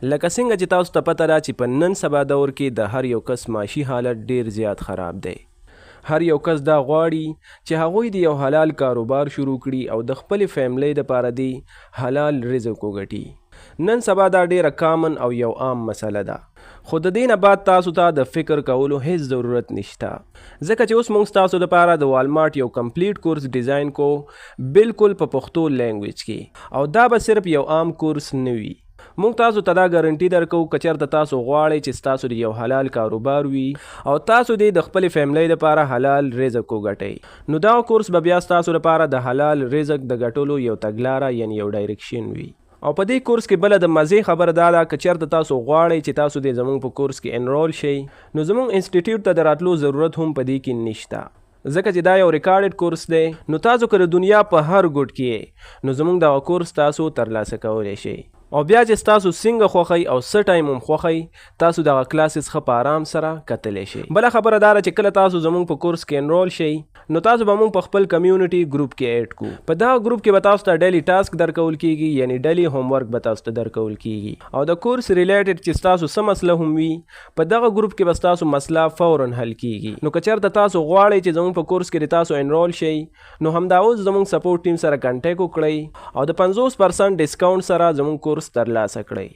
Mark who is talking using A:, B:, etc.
A: لکه څنګه چې تاسو ته پته ده چې په نن سبا دور کې د هر یو کس معاشي حالت ډیر زیات خراب دی. هر یو کس دا غواړي چې هغوی دې یو حلال کاروبار شروع کړي او د خپلې فیملۍ دپاره دې حلال رزق وګټي. نن سبا دا ډیره کامن او یو عام مسله ده. خو د دې نه بعد تاسو ته د فکر کولو هیڅ ضرورت نشته، ځکه چې اوس موږ ستاسو لپاره د والمارټ یو کمپلیټ کورس ډیزاین کو، بالکل په پښتو لینګویج کې، او دا به صرف یو عام کورس نه وي. موږ تاسو ته دا ګارنټي درکو، که چېرته تاسو غواړئ چې ستاسو د یو حلال کاروبار وي او تاسو دې د خپلې فیملۍ لپاره حلال رزق وګټئ، نو دا کورس به بیا ستاسو لپاره د حلال رزق د ګټلو یو تګلاره، یعنی یو ډایرکشن وي. او په دې کورس کې بله د مزې خبره دا ده، که چېرته تاسو غواړئ چې تاسو دې زموږ په کورس کې انرول شئ، نو زموږ انسټیټیوټ ته د راتلو ضرورت هم په دې کې نشته، ځکه چې دا یو ریکارډډ کورس دی. نو تاسو که د دنیا په هر ګوټ کې یئ، نو زموږ دغه کورس تاسو ترلاسه کولی شئ، او بیا چې ستاسو څنګه خوښئ او څه ټایم هم خوښئ، تاسو دغه کلاسز ښه په آرام سره کتلی شئ. بله خبره دا ده چې کله تاسو زموږ په کورس کې انرول شئ، نو تاسو به موږ په خپل کمیونټي ګروپ کې اډ کو. په دغه ګروپ کې به تاسو ته ډیلی ټاسک درکول کیږي، یعنی ډیلی هوم ورک به تاسو ته درکول کیږي، او د کورس ریلیټډ چې ستاسو څه مسله هم وي، په دغه ګروپ کې به ستاسو مسله فورا حل کیږي. نو که چېرته تاسو غواړئ چې زموږ په کورس کې تاسو انرول شئ، نو همدا اوس زموږ سپورټ ټیم سره کنټیکټ وکړئ او د 50% ډسکاونټ سره زموږ کورس ترلاسه کړئ.